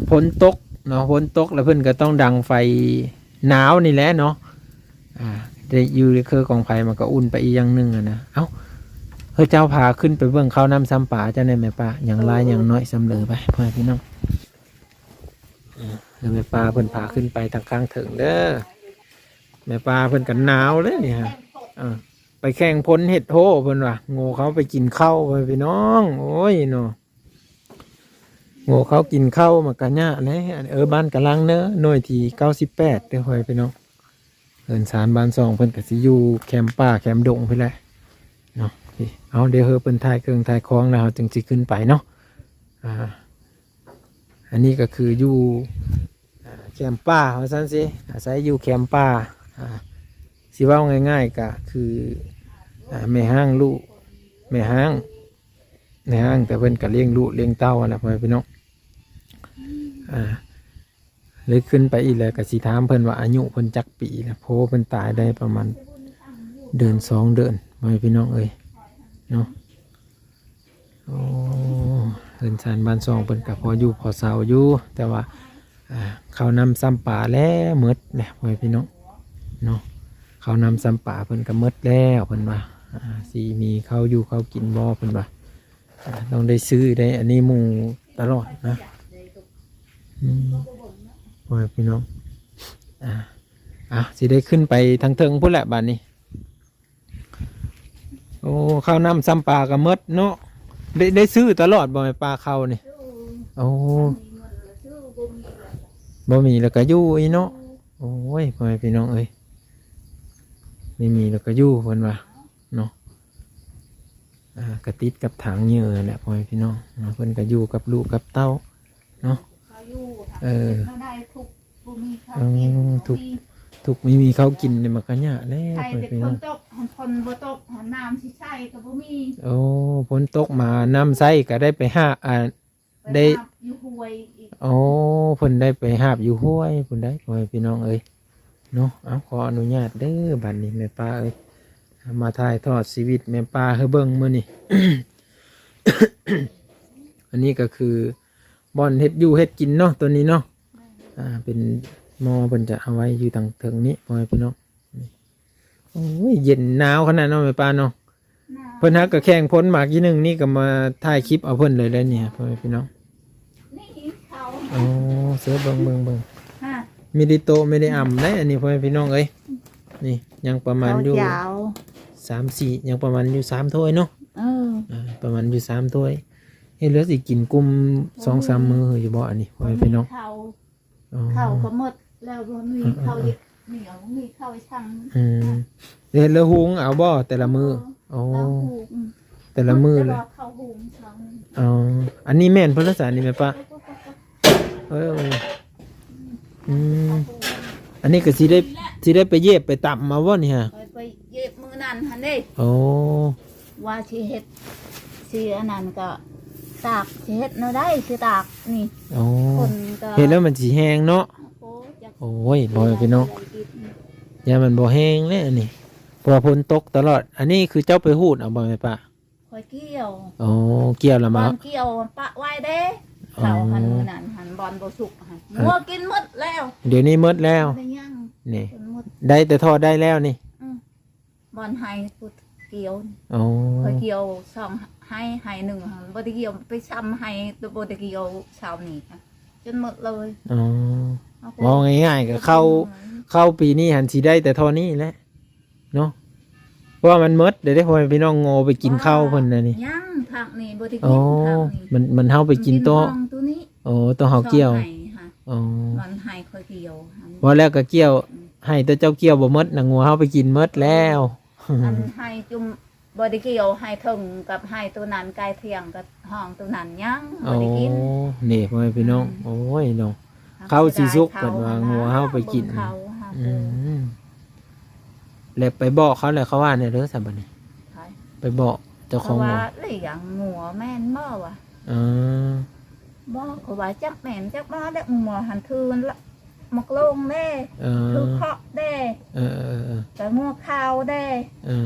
ຝົນຕົກເນາະ ຝົນຕົກແລ້ວເພິ່ນກໍຕ້ອງດັງໄຟໜາວນີ້ແຫຼະເນາະ. ອ່າ ໄດ້ຢູ່ໃນເຄືອກອງໄຟ ມັນກໍອຸ່ນໄປອີກຢ່າງໜຶ່ງຫັ້ນນະ. ເອົ້າ ເຮີເຈົ້າພາຂຶ້ນໄປເບິ່ງເຂົ້ານ້ຳຊ້ຳປາເຈົ້າແດ່ແມ່ປ້າ ຍັງຫຼາຍ ໂອ້ ຍັງໜ້ອຍສ່ຳເລີໄປ ພໍ່ແມ່ພີ່ນ້ອງ. ແມ່ປ້າເພິ່ນພາຂຶ້ນໄປທາງຂ້າງເທິງເດີ. ແມ່ປ້າເພິ່ນກໍໜາວເດ້ນີ້ຮະ. ເອີ ໄປແຂ່ງພົນເຮັດໂທເພິ່ນວ່າ ໂງ່ເຂົາໄປກິນເຂົ້າ ພໍ່ແມ່ພີ່ນ້ອງ. ໂອ້ຍເນາະ ໂງ່ເຂົາກິນເຂົ້າ ມັນກະຍາກແຫຼະ. ເອີ ບ້ານກະລັງເນີ ໜ່ວຍທີເກົ້າສິບແປດເດີ ພໍ່ແມ່ພີ່ນ້ອງ. ເຮືອນຊານບ້ານຊ່ອງເພິ່ນກະຊິຢູ່ແຄມປ່າແຄມດົງພຸ້ນແຫຼະເນາະ. ເອົາ ດຽວເຮີເພິ່ນຖ່າຍເຄື່ອງຖ່າຍຂອງແລ້ວ ເຮົາຈຶ່ງຊິຂຶ້ນໄປເນາະ. ອ່າ ອັນນີ້ກໍຄືຢູ່ ອ່າ ແຄມປ່າວ່າຊັ້ນຊິ ອາໄສຢູ່ແຄມປ່າ. ອ່າ ຊິເວົ້າງ່າຍໆ ກໍຄື ອ່າ ແມ່ຮ້າງລູກ ແມ່ຮ້າງ ແມ່ຮ້າງ ແຕ່ເພິ່ນກໍລ້ຽງລູກລ້ຽງເຕົ້າຫັ້ນແຫຼະ ພໍ່ແມ່ພີ່ນ້ອງ. ອ່າ ເລີຍຂຶ້ນໄປອີກແລ້ວ ກໍຊິຖາມເພິ່ນວ່າອາຍຸເພິ່ນຈັກປີແລ້ວ. ໂພ ເພິ່ນຕາຍໄດ້ປະມານເດືອນສອງເດືອນ ພໍ່ແມ່ພີ່ນ້ອງເອີຍເນາະ. ໂອ້ ເຮືອນຊານບ້ານຊ່ອງເພິ່ນກໍພໍຢູ່ພໍເຊົາຢູ່ ແຕ່ວ່າ ອ່າ ເຂົ້ານ້ຳຊຳປາແລ້ວໝົດແລ້ວ ພໍ່ແມ່ພີ່ນ້ອງເນາະ. ເຂົ້ານ້ຳຊຳປາເພິ່ນກໍໝົດແລ້ວ ເພິ່ນວ່າ ອ່າ ຊິມີເຂົ້າຢູ່ເຂົ້າກິນບໍ່ ເພິ່ນວ່າ. ອ່າ ຕ້ອງໄດ້ຊື້ໄດ້ອັນນີ້ໝູ່ຕະຫຼອດນະ. ອືມ ໂອ້ຍ ພີ່ນ້ອງ ອ່າ ອ່ະ ຊິໄດ້ຂຶ້ນໄປທາງເທິງພຸ້ນແຫຼະບາດນີ້. ໂອ້ ເຂົ້ານ້ຳຊຳປາກໍໝົດເນາະ. ໄດ້ ໄດ້ຊື້ຕະຫຼອດບໍ່ແມ່ປ້າເຂົ້ານີ້? ໂອ້ ບໍ່ມີແລ້ວກໍຢູ່ອີເນາະ. ໂອ້ຍ ພໍ່ແມ່ພີ່ນ້ອງເອີຍ ໄມ່ມີແລ້ວກໍຢູ່ ເພິ່ນວ່າເນາະ. ອ່າ ກະຕິດກັບທາງເຍແຫຼະ ພໍ່ແມ່ພີ່ນ້ອງເນາະ. ເພິ່ນກະຢູ່ກັບລູກກັບເຕົ້າເນາະ. ເອີ ເຮັດແນວໃດທຸກ ບໍ່ມີເຂົ້າກິນ ເອີ ທຸກ ບໍ່ມີ ທຸກ ມີ ມີເຂົ້າກິນນີ້ມັນກະຍາກແຫຼະ ໃຜແຕ່ ພໍ່ແມ່ພີ່ນ້ອງ. ຝົນຕົກ ຄັນຝົນບໍ່ຕົກ ນ້ຳຊິໃຊ້ກໍບໍ່ມີ. ໂອ້ ຝົນຕົກມານ້ຳໃຊ້ກໍໄດ້ໄປຫາ ອ່າ ໄດ້ ໄດ້ຫາບຢູ່ຫ້ວຍອີກ. ໂອ້ ເພິ່ນໄດ້ໄປຫາບຢູ່ຫ້ວຍພຸ້ນໃດ໋ ພໍ່ແມ່ພີ່ນ້ອງເອີຍເນາະ. ເອົາ ຂໍອະນຸຍາດເດີ ບັດນີ້ແມ່ປ້າເອີຍ ມາຖ່າຍທອດຊີວິດແມ່ປ້າໃຫ້ເບິ່ງມື້ນີ້. ອັນນີ້ກໍຄືບ່ອນເຮັດຢູ່ເຮັດກິນເນາະ ໂຕນີ້ເນາະ. ອ່າ ເປັນໝໍ້ ເພິ່ນຈະເອົາໄວ້ຢູ່ທາງເທິງນີ້ ພໍ່ແມ່ພີ່ນ້ອງ. ໂອ້ຍ ເຢັນໜາວຂະໜາດເນາະແມ່ປ້າເນາະ. ໜາວ ເພິ່ນຫາກະແຂ່ງພົນໝາກອີ່ໜຶ່ງນີ້ ກໍມາຖ່າຍຄລິບເອົາເພິ່ນເລີຍແຫຼະນີ້ ພໍ່ແມ່ພີ່ນ້ອງ. ນີ້ເຂົາ ໂອ້ ເສືອ ເບິ່ງ ເບິ່ງ ເບິ່ງ ຮະ ມີແຕ່ໂຕ ມີແຕ່ອຳໄດ໋ ອັນນີ້ ພໍ່ແມ່ພີ່ນ້ອງເອີຍ. ນີ້ຍັງປະມານຢູ່ ເຂົ້າເຈົ້າ ສາມສີ່ ຍັງປະມານຢູ່ສາມຖ້ວຍເນາະ. ເອີ ອ່າ ປະມານຢູ່ສາມຖ້ວຍ. ເຮັດແລ້ວຊິກິນກຸ່ມສອງສາມມື້ຢູ່ບໍ່ ອັນນີ້ ພໍ່ແມ່ພີ່ນ້ອງ? ເຂົ້າ ອໍ ເຂົ້າກໍໝົດແລ້ວ ບໍ່ມີເຂົ້າ ເອີ ເອີ ໜຽວ ບໍ່ມີເຂົ້າໃຫ້ສັງ. ອືມ ເຮັດແລ້ວຫຸງເອົາບໍ່ແຕ່ລະມື້? ເອີ ອໍ ເອົາຫຸງ ແຕ່ລະມື້ ແຕ່ລະມື້ແຫຼະ ເຂົ້າຫຸງເຂົາ. ອໍ ອັນນີ້ແມ່ນເພິ່ນລະສານີ້ແມ່ປ້າ. ເອີ ອືມ ອັນນີ້ກໍຊິໄດ້ ຊິໄດ້ໄປເຢັບໄປຕຳເອົາບໍ່ນີ້ຮະ? ໄປ ໄປເຢັບມື້ນັ້ນຫັ້ນເດ້. ອໍ ວ່າຊິເຮັດ ຊິອັນນັ້ນກໍຕາກ ຊິເຮັດແນວໃດຊິຕາກນີ້. ອໍ ຄົນກໍເຮັດແລ້ວມັນຊິແຫ້ງເນາະ. ໂອ້ຍ ພໍ່ແມ່ພີ່ນ້ອງ ຢ້ານມັນບໍ່ແຫ້ງແຫຼະອັນນີ້ ເພາະວ່າຝົນຕົກຕະຫຼອດ. ອັນນີ້ຄືເຈົ້າໄປຫູດເອົາບໍ່ແມ່ປ້າ? ຂ້ອຍກ່ຽວ. ອໍ ກ່ຽວແລ້ວມາ ບ່ອນກ່ຽວປະໄວ້ເດ້. ອໍ ເຂົາຫັ້ນ ມື້ນັ້ນຫັ້ນ ບ່ອນບໍ່ສຸກຫັ້ນ ເອີ ງົວກິນໝົດແລ້ວ. ດຽວນີ້ໝົດແລ້ວ ບໍ່ໄດ້ຫຍັງ ນີ້ ກິນໝົດ ໄດ້ແຕ່ທອດໄດ້ແລ້ວນີ້. ອືມ ບ່ອນໄຮ່ຜູ້ກ່ຽວ. ອໍ ຂ້ອຍກ່ຽວສອງໄຮ່ ໄຮ່ໜຶ່ງຫັ້ນ ບໍ່ໄດ້ກ່ຽວ ໄປຊຳໄຮ່ ແຕ່ບໍ່ໄດ້ກ່ຽວເຊົ້ານີ້ ຈົນໝົດເລີຍ. ອໍ ເອົາ ເວົ້າງ່າຍໆ ກໍເຂົ້າ ເຂົ້າປີນີ້ຫັ້ນຊິໄດ້ແຕ່ເທົ່ານີ້ແຫຼະເນາະ ເພາະວ່າມັນໝົດເດ້ ພໍ່ແມ່ພີ່ນ້ອງ ງົວໄປກິນເຂົ້າເພິ່ນນະນີ້. ຍັງ ພັກນີ້ບໍ່ໄດ້ກິນ. ອໍ ພັກນີ້ ມັນ ມັນ ເຮົາໄປກິນໂຕະ ກິນຂອງໂຕນີ້. ອໍ ໂຕະເຮົາກ່ຽວ ສອງໄຮ່ຫັ້ນ. ອໍ ມັນໄຮ່ຂ້ອຍກ່ຽວຫັ້ນ ວ່າແລ້ວກໍກ່ຽວ ອືມ ໄຮ່ໂຕເຈົ້າກ່ຽວບໍ່ໝົດນະ ງົວເຮົາໄປກິນໝົດແລ້ວ. ອັນໄຮ່ຈຸ່ມ ບໍ່ໄດ້ກ່ຽວ ໄຮ່ເທິງກັບໄຮ່ໂຕນັ້ນ ໃກ້ທຽງກັບຫ້ອງໂຕນັ້ນ ຍັງ ອໍ ບໍ່ໄດ້ກິນ. ນີ້ ພໍ່ແມ່ພີ່ນ້ອງ ອືມ ໂອ້ຍເນາະ ເຂົ້າຊິສຸກ ເພິ່ນວ່າງົວເຮົາໄປກິນ. ອືມ ແລ້ວໄປບອກເຂົາແລ້ວ ເຂົາວ່າແນວໃດຊະບັດນີ້? ໃຜ? ໄປບອກເຈົ້າຂອງງົວ ເຂົາວ່າລ້ຽງງົວແມ່ນບໍ່ວະ? ເອີ ບໍ່ ເຂົາວ່າຈັກແມ່ນຈັກບໍ່ແຫຼະ ງົວຫັ້ນຖືລະ ໝາກໂລງເດ້ ເອີ ຖືເພາະເດ້ ເອີ ເອີ ເອີ ແຕ່ງົວຂາວເດ້ ເອີ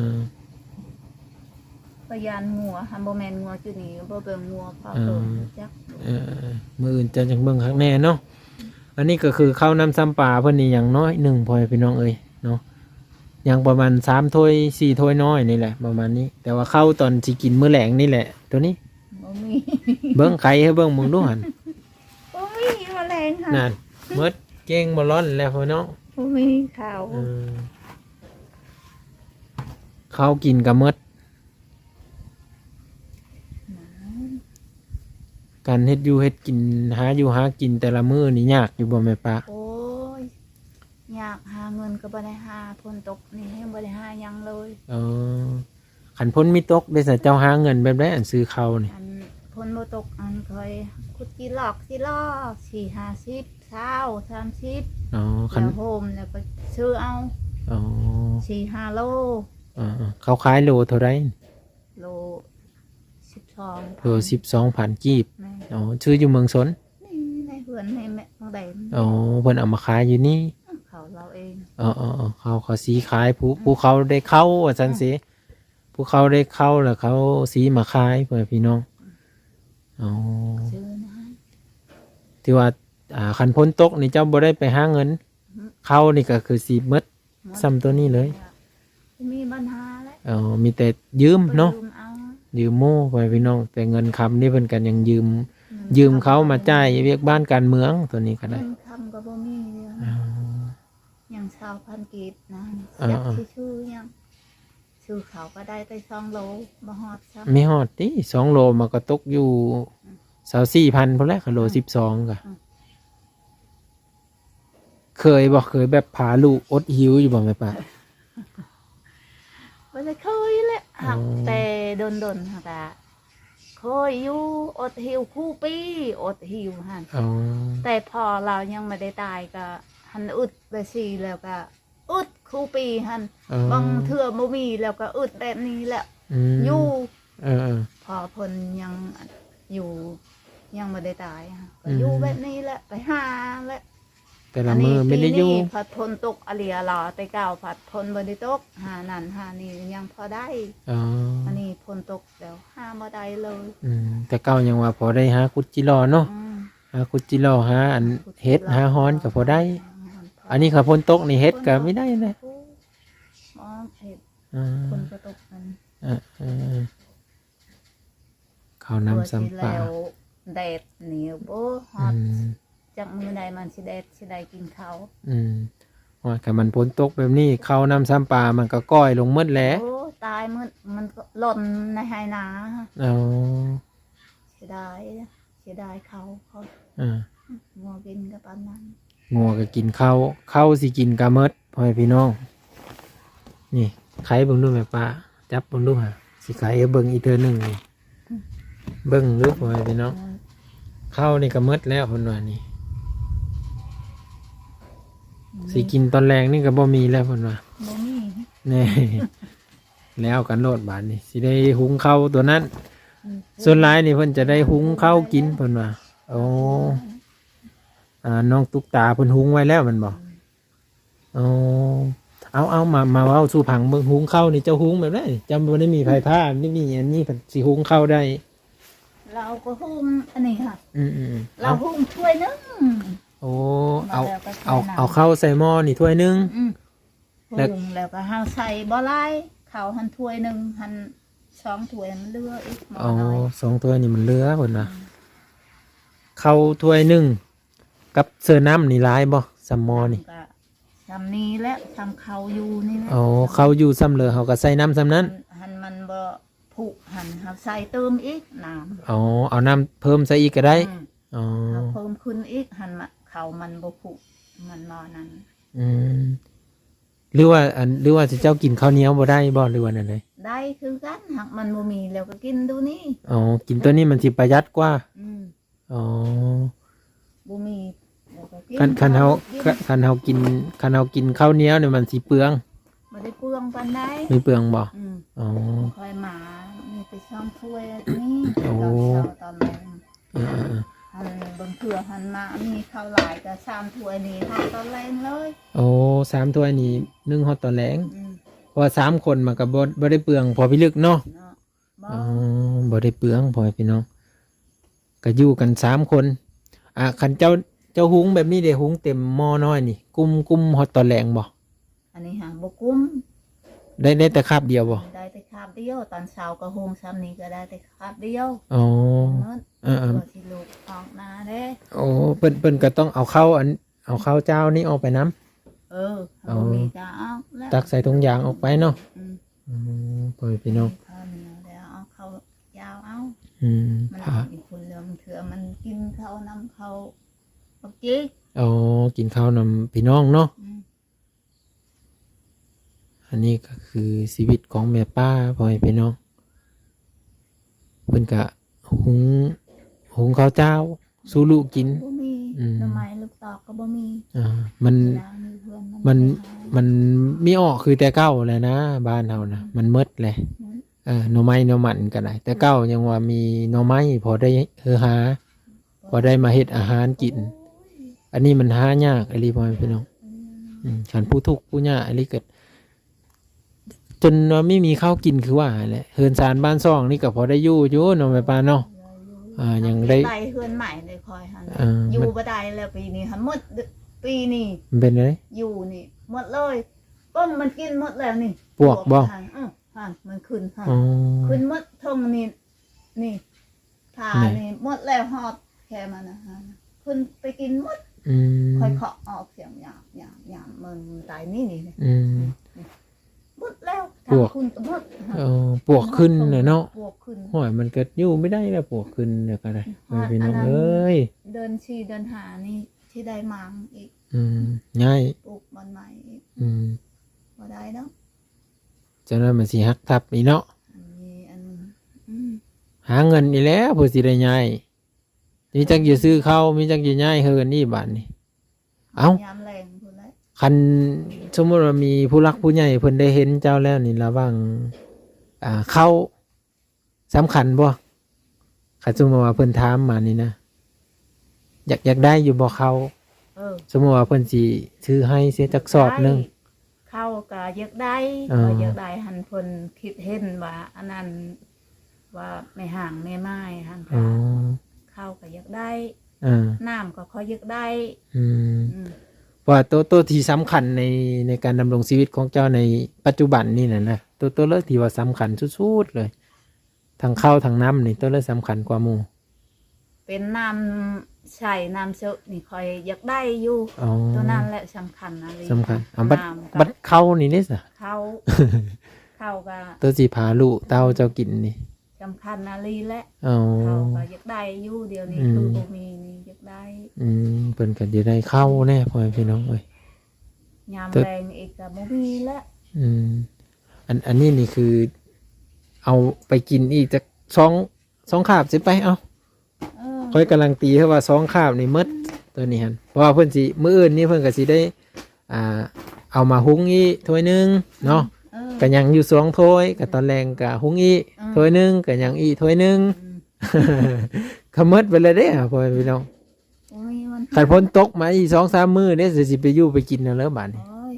ກໍຢ້ານງົວ ຫາບໍ່ແມ່ນງົວຈຸນີ້ ບໍ່ເບິ່ງງົວເຂົ້າ ເອີ ໂຕນຈັກ ເອີ ເອີ ເອີ ມື້ອື່ນເຈົ້າຈັ່ງເບິ່ງຄັກແນ່ເນາະ. ອັນນີ້ກໍຄືເຂົ້ານ້ຳຊຳປາເພິ່ນນີ້ ຢ່າງໜ້ອຍໜຶ່ງ ພໍ່ແມ່ພີ່ນ້ອງເອີຍເນາະ ຍັງປະມານສາມຖ້ວຍ ສີ່ຖ້ວຍນ້ອຍນີ້ແຫຼະ ປະມານນີ້ ແຕ່ວ່າເຂົ້າຕອນຊິກິນມື້ແລງນີ້ແຫຼະ ໂຕນີ້ ບໍ່ມີ ເບິ່ງໄຂ່ໃຫ້ເບິ່ງ ເບິ່ງດູຫັ້ນ ບໍ່ມີ ມື້ແລງຫັ້ນ ນັ້ນ ໝົດເກັ່ງບໍ່ລ້ອນແລ້ວພໍ່ນ້ອງ. ບໍ່ມີເຂົ້າ ເອີ ເຂົ້າກິນກໍໝົດ. ການເຮັດຢູ່ເຮັດກິນ ຫາຢູ່ຫາກິນແຕ່ລະມື້ນີ້ຍາກຢູ່ບໍ່ແມ່ປ້າ? ໂອ້ຍ ຍາກ ຫາເງິນກໍບໍ່ໄດ້ຫາ ຝົນຕົກນີ້ແຮງບໍ່ໄດ້ຫາຫຍັງເລີຍ. ເອີ ຄັນຝົນມີຕົກເດ້ ເຈົ້າຫາເງິນແບບໃດ ອັນຊື້ເຂົ້ານີ້? ອັນຝົນບໍ່ຕົກ ອັນຂ້ອຍຂຸດຈີ່ລອກຈີ່ລອ ສີ່ຫ້າສິບ ຊາວ ສາມສິບ. ອໍ ຄັນ ແລ້ວໂຮມ ແລ້ວກໍຊື້ເອົາ. ອໍ ສີ່ຫ້າໂລ. ເອີໆ ເຂົາຂາຍໂລເທົ່າໃດ? ໂລສິບສອງ ໂລສິບສອງພັນກີບ. ແມ່ນ. ອໍ ຊື້ຢູ່ເມືອງຊົນ? ນີ້ໃນເຮືອນໃນແມ່ຂອງໃດ. ອໍ ເພິ່ນເອົາມາຂາຍຢູ່ນີ້. ເຂົາລາວເອງ. ເອີໆໆ ເຂົາ ເຂົາຊິຂາຍຜູ້ ຜູ້ເຂົາໄດ້ເຂົ້າວ່າຊັ້ນເສ. ຜູ້ເຂົາໄດ້ເຂົ້າແລ້ວເຂົາຊິມາຂາຍ ພໍ່ແມ່ພີ່ນ້ອງ. ອໍ ຊື້ນະ ຖືວ່າ ອ່າ ຄັນຝົນຕົກນີ້ເຈົ້າບໍ່ໄດ້ໄປຫາເງິນ. ອື ເຂົ້ານີ້ກໍຄືຊິໝົດ ໝົດ ສ່ຳໂຕນີ້ເລີຍ. ບໍ່ມີບັນຫາແຫຼະ. ອໍ ມີແຕ່ຢືມເນາະ ຢືມເອົາ ຢືມໝູ່ ພໍ່ແມ່ພີ່ນ້ອງ. ແຕ່ເງິນຄຳນີ້ເພິ່ນກໍຍັງຢືມ ເງິນຄຳ ຢືມເຂົາມາຈ່າຍວຽກບ້ານການເມືອງ ໂຕນີ້ກໍໄດ້. ເງິນຄຳກໍບໍ່ມີເລີຍ. ອໍ ຍັງຊາວພັນກີບນະ. ເອີໆ ຊິຊື້ຫຍັງ? ຊື້ເຂົ້າກໍໄດ້ແຕ່ສອງໂລ ບໍ່ຮອດຊ້ຳ. ມີຮອດຕິ ສອງໂລ ມັນກໍຕົກຢູ່ ອື ຊາວສີ່ພັນພຸ້ນແຫຼະ ຄັນໂລ ອື ສິບສອງກໍ. ອື ເຄີຍບໍ່? ເຄີຍແບບພາລູກອົດຫິວຢູ່ບໍ່ແມ່ປ້າ? ບໍ່ໄດ້ເຄີຍແຫຼະ. ອໍ ຫາກແຕ່ດົນໆ ຫາກ ເຄີຍຢູ່ ອົດຫິວຄູ່ປີ ອົດຫິວຫັ້ນ. ອໍ ແຕ່ພໍ່ລາວຍັງບໍ່ໄດ້ຕາຍກໍ ຫັ້ນອຶດໄປຊີ້ແລ້ວກໍອຶດຄູ່ປີຫັ້ນ. ອໍ ບາງເທື່ອບໍ່ມີແລ້ວກໍອຶດແບບນີ້ແຫຼະ. ອືມ ຢູ່ ເອີໆ ພໍ່ເພິ່ນຍັງຢູ່ ຍັງບໍ່ໄດ້ຕາຍ ກໍ ອືມ ຢູ່ແບບນີ້ແຫຼະ ໄປຫາແຫຼະ. ແຕ່ລະມື້ ອັນນີ້ ບໍ່ໄດ້ຢູ່ ປີນີ້ພັດຝົນຕົກອາເລຍລາ ແຕ່ເກົ່າພັດຝົນບໍ່ໄດ້ຕົກ ຫານັ້ນຫານີ້ຍັງພໍໄດ້. ອໍ ອັນນີ້ຝົນຕົກແລ້ວຫາບໍ່ໄດ້ເລີຍ. ອືມ ແຕ່ເກົ່າຍັງວ່າພໍໄດ້ຫາຂຸດຈີ່ລໍເນາະ. ອືມ ຫາຂຸດຈີ່ລໍ ຫາອັນ ຫາຂຸດ ເຫັດ ຈີ່ລໍ ຫາຮອນກໍພໍໄດ້. ຫາຮອນພໍ ອັນນີ້ຄັນຝົນຕົກນີ້ເຫັດກໍມີໄດ້ແຫຼະ. ໂອ້ ມອງເຫັດ ອືມ ຝົນກໍຕົກ. ອັນ ເອີໆ ເຂົ້ານ້ຳຊຳປາ ແດດນີ້ ໂອ້ ຮອດ ອືມ ຈັກມື້ໃດມັນຊິແດດ ຊິໄດ້ກິນເຂົ້າ. ອືມ ໂອ້ຍ ຄັນມັນຝົນຕົກແບບນີ້ ເຂົ້ານ້ຳຊຳປາມັນກໍກ້ອຍລົງໝົດແຫຼະ. ໂອ້ ຕາຍໝົດ ມັນກໍຫຼົ່ນໃນໄຮ່ນາ. ອໍ ເສຍດາຍ ເສຍດາຍເຂົ້າ ເຂົາ ເອີ ງົວກິນກໍປານນັ້ນ ງົວກໍກິນເຂົ້າ ເຂົ້າຊິກິນກໍໝົດ ພໍ່ແມ່ພີ່ນ້ອງ. ນີ້ ໄຂເບິ່ງດູແມ່ປ້າ ຈັບເບິ່ງດູຫາ ຊິໄຂໃຫ້ເບິ່ງອີກເທື່ອໜຶ່ງນີ້ ເບິ່ງດູ ພໍ່ແມ່ພີ່ນ້ອງ. ເຂົ້ານີ້ກໍໝົດແລ້ວເພິ່ນວ່ານີ້ ຊິກິນຕອນແລງນີ້ກໍບໍ່ມີແລ້ວເພິ່ນວ່າ ບໍ່ມີ ນີ້ ແລ້ວກັນໂລດບາດນີ້ ຊິໄດ້ຫຸງເຂົ້າຕົວນັ້ນ. ອືມ ສ່ວນຫຼາຍນີ້ເພິ່ນຈະໄດ້ຫຸງເຂົ້າກິນເພິ່ນວ່າ. ໂອ້ ອ່າ ນ້ອງຕຸກຕາເພິ່ນຫຸງໄວ້ແລ້ວແມ່ນບໍ່? ອືມ ໂອ້ ເອົາໆ ມາ ມາເວົ້າສູ່ຟັງເບິ່ງ ຫຸງເຂົ້ານີ້ເຈົ້າຫຸງແບບໃດ? ເຈົ້າບໍ່ໄດ້ມີໄຟຟ້າ ນີ້ມີອັນນີ້ ເພິ່ນຊິຫຸງເຂົ້າໄດ້. ລາວກໍຫຸງອັນນີ້ຫະ ອືມໆໆ ລາວຫຸງຖ້ວຍໜຶ່ງ. ໂອ້ ເອົາ ເອົາເຂົ້າໃສ່ໝໍ້ນີ້ຖ້ວຍໜຶ່ງ. ອືມ ແລ້ວ ແລ້ວກໍເຮົາໃສ່ບໍ່ຫຼາຍ ເຂົ້າຫັ້ນຖ້ວຍໜຶ່ງ ຫັ້ນສອງຖ້ວຍ ມັນເຫຼືອອີກ. ອໍ ສອງຖ້ວຍນີ້ມັນເຫຼືອເພິ່ນວ່າ. ອືມ ເຂົ້າຖ້ວຍໜຶ່ງກັບເສີນ້ຳນີ້ຫຼາຍບໍ່ ສ່ຳໝໍ້ນີ້? ກໍສ່ຳນີ້ແຫຼະ ສ່ຳເຂົ້າຢູ່ນີ້ແຫຼະ. ອໍ ເຂົ້າຢູ່ສ່ຳເຫຼືອ ເຮົາກໍໃສ່ນ້ຳສ່ຳນັ້ນ. ຫັ້ນ ຫັ້ນມັນບໍ່ຜຸ ຫັ້ນເຮົາໃສ່ຕື່ມອີກນ້ຳ. ອໍ ເອົານ້ຳເພີ່ມໃສ່ອີກກໍໄດ້. ອືມ ອໍ ເຮົາເພີ່ມຂຶ້ນອີກ ຫັ້ນມະ ເຂົ້າມັນບໍ່ຜຸ ມັນບໍ່ນັ້ນ. ອືມ ຫຼືວ່າ ອັນ ຫຼືວ່າເຈົ້າກິນເຂົ້າໜຽວບໍ່ໄດ້ບໍ່ ຫຼືວ່າແນວໃດ? ໄດ້ຄືກັນ ຫາກມັນບໍ່ມີແລ້ວກໍກິນໂຕນີ້. ອໍ ກິນໂຕນີ້ມັນຊິປະຢັດກວ່າ. ອືມ ອໍ ບໍ່ມີແລ້ວກໍກິນ. ຄັນ ຄັນເຮົາ ເຂົ້າກິນ ຄັນ ຄັນເຮົາກິນ ຄັນເຮົາກິນເຂົ້າໜຽວນີ້ມັນຊິເປືອງ. ບໍ່ໄດ້ເປືອງປານໃດ. ມີເປືອງບໍ່? ອືມ ອໍ ຂ້ອຍມາມີແຕ່ສອງຖ້ວຍນີ້. ໂອ້ ຕອນເຊົ້າຕອນແລງ. ເອີໆໆ ອັນບາງເທື່ອຫັ້ນມາມີເຂົ້າຫຼາຍກໍສາມຖ້ວຍນີ້ຫາຕອນແລງເລີຍ. ໂອ້ ສາມຖ້ວຍນີ້ໜຶ່ງຮອດຕອນແລງ. ອືມ ເພາະວ່າສາມຄົນມັນກໍບໍ່ ບໍ່ໄດ້ເປືອງພໍພິລຶກເນາະ. ເນາະ ບໍ່ ອໍ ບໍ່ໄດ້ເປືອງ ພໍ່ແມ່ພີ່ນ້ອງ ກໍຢູ່ກັນສາມຄົນ. ອ່າ ຄັນເຈົ້າ ເຈົ້າຫຸງແບບນີ້ເດ້ ຫຸງເຕັມໝໍ້ນ້ອຍນີ້ ກຸ້ມ ກຸ້ມຮອດຕອນແລງບໍ່? ອັນນີ້ຫາບໍ່ກຸ້ມ ໄດ້ ໄດ້ແຕ່ຄາບດຽວບໍ່? ໄດ້ແຕ່ຄາບດຽວ ຕອນເຊົ້າກໍຫຸງສ່ຳນີ້ກໍໄດ້ແຕ່ຄາບດຽວ. ອໍ ເອີໆ ຊິລູກອອກນາເດ້. ໂອ້ ເພິ່ນ ເພິ່ນກໍຕ້ອງເອົາເຂົ້າອັນ ເອົາເຂົ້າຈ້າວນີ້ອອກໄປນຳ? ເອີ ເອົາ ບໍ່ມີກໍເອົາແລ້ວ ຕັກໃສ່ຖົງຢາງອອກໄປເນາະ. ອືມ ອືມ ພໍ່ແມ່ພີ່ນ້ອງ ເຂົ້າໜຽວແລ້ວເອົາເຂົ້າຈ້າວເອົາ. ອືມ ມັນ ພະ ອີກຄົນເລື່ອງເທື່ອມັນກິນເຂົ້ານຳເຂົາ ບັກຈິກ ອໍ ກິນເຂົ້ານຳພີ່ນ້ອງເນາະ. ອືມ ອັນນີ້ກໍຄືຊີວິດຂອງແມ່ປ້າ ພໍ່ແມ່ພີ່ນ້ອງ ເພິ່ນກະຫຸງ ຫຸງເຂົ້າຈ້າວສູ່ລູກກິນ. ບໍ່ມີ ອືມ ໜໍ່ໄມ້ລູກຕອກກໍບໍ່ມີ. ອ່າ ມັນ ເວລາມີເພື່ອນມັນ ມັນ ໄປຫາ ມັນມີອອກຄືແຕ່ເກົ່າແຫຼະນະ ບ້ານເຮົານະ ອືມ ມັນໝົດແຫຼະ. ໝົດ ເອີ ໜໍ່ໄມ້ໜໍ່ມັນກໍໄດ້ ແຕ່ເກົ່າຍັງວ່າມີໜໍ່ໄມ້ພໍໄດ້ເຮີຫາ ພໍໄດ້ມາເຮັດອາຫານກິນ. ໂອ້ຍ ອັນນີ້ມັນຫາຍາກອີ່ຫຼີ ພໍ່ແມ່ພີ່ນ້ອງ. ອືມ ອືມ ຄັນຜູ້ທຸກຜູ້ຍາກອີ່ຫຼີກໍ ຈົນວ່າມີ ມີເຂົ້າກິນຄືວ່າຫັ້ນແຫຼະ. ເຮືອນຊານບ້ານຊ່ອງນີ້ກໍພໍໄດ້ຢູ່ຢູ່ເນາະ ແມ່ປ້າເນາະ. ເອີ ຍັງໄດ້ ໄດ້ເຮືອນໃໝ່ເລີຍຂ້ອຍຫັ້ນ ເອີ ຢູ່ບໍ່ໄດ້ແລ້ວ ປີນີ້ຫັ້ນໝົດ ປີນີ້ ມັນເປັນໃດ? ຢູ່ນີ້ໝົດເລີຍ ຕົ້ມມັນກິນໝົດແລ້ວນີ້. ປວກບໍ່? ປວກຫັ້ນ ເອີ ຫັ້ນມັນຂຶ້ນຫັ້ນ. ອໍ ຂຶ້ນໝົດທົ່ງນີ້ ນີ້ ຖ້ານີ້ ນີ້ໝົດແລ້ວ ຮອດແຄ່ມັນນະ ຂຶ້ນໄປກິນໝົດ. ອືມ ຂ້ອຍເຄາະອອກສຽງຫຍາບໆໆ ມັນຕາຍນີ້ ນີ້ ອືມ ນີ້ ໝົດແລ້ວ ປວກ ທາງຄຸນກໍໝົດ. ເອີ ປວກຂຶ້ນແຫຼະເນາະ ປວກຂຶ້ນ. ໂອ້ຍ ມັນກໍຢູ່ບໍ່ໄດ້ແລ້ວ ປວກຂຶ້ນແລ້ວກໍໄດ້ ຮອດ ພີ່ນ້ອງເອີຍ. ເດືອນສີ່ເດືອນຫ້ານີ້ຊິໄດ້ໝາງອີກ. ອືມ ຍ້າຍ ປູກບ່ອນໃໝ່ອີກ. ອືມ ບໍ່ໄດ້ດອກ ຈັ່ງນັ້ນມັນຊິຫັກທັບອີກເນາະ. ອັນນີ້ ອັນ ອືມ ຫາເງິນອີກແລ້ວ ເພື່ອຊິໄດ້ຍ້າຍ. ມີຈັກຢູ່ຊື້ເຂົ້າ ມີຈັກຢູ່ຍ້າຍເຮືອນນີ້ບາດນີ້. ເອົ້າ ຍາມແລງພຸ້ນແຫຼະ. ຄັນສົມມຸດວ່າມີຜູ້ຫຼັກຜູ້ໃຫຍ່ເພິ່ນໄດ້ເຫັນເຈົ້າແລ້ວນີ້ ລະຫວ່າງ ອ່າ ເຂົ້າສຳຄັນບໍ່? ຄັນສົມມຸດວ່າເພິ່ນຖາມມານີ້ນະ ຢາກ ຢາກໄດ້ຢູ່ບໍ່ເຂົ້າ? ເອີ ສົມມຸດວ່າເພິ່ນຊິຊື້ໃຫ້ເສຍຈັກສອບໜຶ່ງ ໄດ້ ເຂົ້າກໍຢາກໄດ້. ເອີ ກໍຢາກໄດ້ຫັ້ນ ເພິ່ນຄິດເຫັນວ່າອັນນັ້ນ ວ່າແມ່ຮ້າງແມ່ໝ້າຍຫັ້ນ ອໍ ກໍເຂົ້າກໍຢາກໄດ້. ເອີ ນ້ຳກໍຂ້ອຍຢາກໄດ້. ອືມ ອືມ ເພາະວ່າໂຕ ໂຕທີ່ສຳຄັນໃນ ໃນການດຳລົງຊີວິດຂອງເຈົ້າໃນປັດຈຸບັນນີ້ນະ ໂຕ ໂຕເລີກທີ່ວ່າສຳຄັນສຸດໆເລີຍ ທັງເຂົ້າທັງນ້ຳນີ້ ໂຕເລີກສຳຄັນກວ່າໝູ່? ເປັນນ້ຳໃຊ້ ນ້ຳເຊາະນີ້ຂ້ອຍຢາກໄດ້ຢູ່. ອໍ ໂຕນັ້ນແຫຼະສຳຄັນອີ່ຫຼີ ສຳຄັນ. ອາ ບັດ ນ້ຳ ບັດເຂົ້ານີ້ເດ້ຊະ? ເຂົ້າ ເຂົ້າກໍ ໂຕຊິພາລູກເຕົ້າເຈົ້າກິນນີ້ ສຳຄັນອີ່ຫຼີແຫຼະ. ອໍ ເຂົ້າກໍຢາກໄດ້ຢູ່ ດຽວນີ້ ອືມ ຄືບໍ່ມີນີ້ຢາກໄດ້. ອືມ ເພິ່ນກໍຢາກໄດ້ເຂົ້າແດ່ ພໍ່ແມ່ພີ່ນ້ອງເອີຍ. ຍາມແລງອີກກໍບໍ່ມີແລ້ວ. ອືມ ອັນ ອັນນີ້ນີ້ຄືເອົາໄປກິນອີກຈັກສອງ ສອງຄາບຊິໄປ ເອົາ. ເອີ ຂ້ອຍກຳລັງຕີໃຫ້ວ່າສອງຄາບນີ້ໝົດ ໂຕນີ້ຫັ້ນ ເພາະວ່າເພິ່ນຊິ ມື້ອື່ນນີ້ເພິ່ນກໍຊິໄດ້ ອ່າ ເອົາມາຫຸງອີກຖ້ວຍໜຶ່ງເນາະ. ເອີ ກໍຍັງຢູ່ສອງຖ້ວຍ ກໍຕອນແລງກໍຫຸງອີກ ເອີ ຖ້ວຍໜຶ່ງ ກໍຍັງອີກຖ້ວຍໜຶ່ງ. ອືມ ກໍໝົດໄປແລ້ວເດ້ ພໍ່ແມ່ພີ່ນ້ອງ. ໂອ້ຍ ມັນ ຄັນຝົນຕົກມາອີກສອງສາມມື້ເດ້ ຊິໄປຢູ່ໄປກິນແນວໃດບາດນີ້? ໂອ້ຍ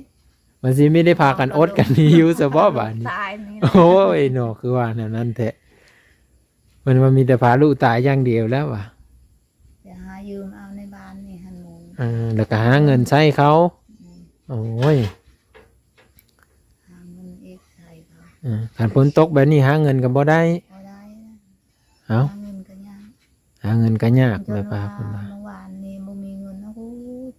ມັນຊິມີໄດ້ພາກັນອົດກັນຫິວຊະບໍ່ບາດນີ້? ຕາຍນີ້ ໂອ້ຍເນາະ ຄືວ່າແນວນັ້ນແທ້. ມັນວ່າມີແຕ່ພາລູກຕາຍຢ່າງດຽວແລ້ວວ່າ ໄປຫາຢືມເອົາໃນບ້ານນີ້ຫັ້ນໝູ່. ເອີ ແລ້ວກໍຫາເງິນໃຊ້ເຂົາ. ອືມ ໂອ້ຍ ຫາເງິນອີກໃຊ້ເຂົາ. ເອີ ຄັນຝົນຕົກແບບນີ້ຫາເງິນກໍບໍ່ໄດ້ ບໍ່ໄດ້. ເອົ້າ ຫາເງິນກໍຍາກ ຫາເງິນກໍຍາກ ແມ່ປ້າເພິ່ນວ່າ. ເມື່ອວານນີ້ບໍ່ມີເງິນ ໂອ້ໂຫ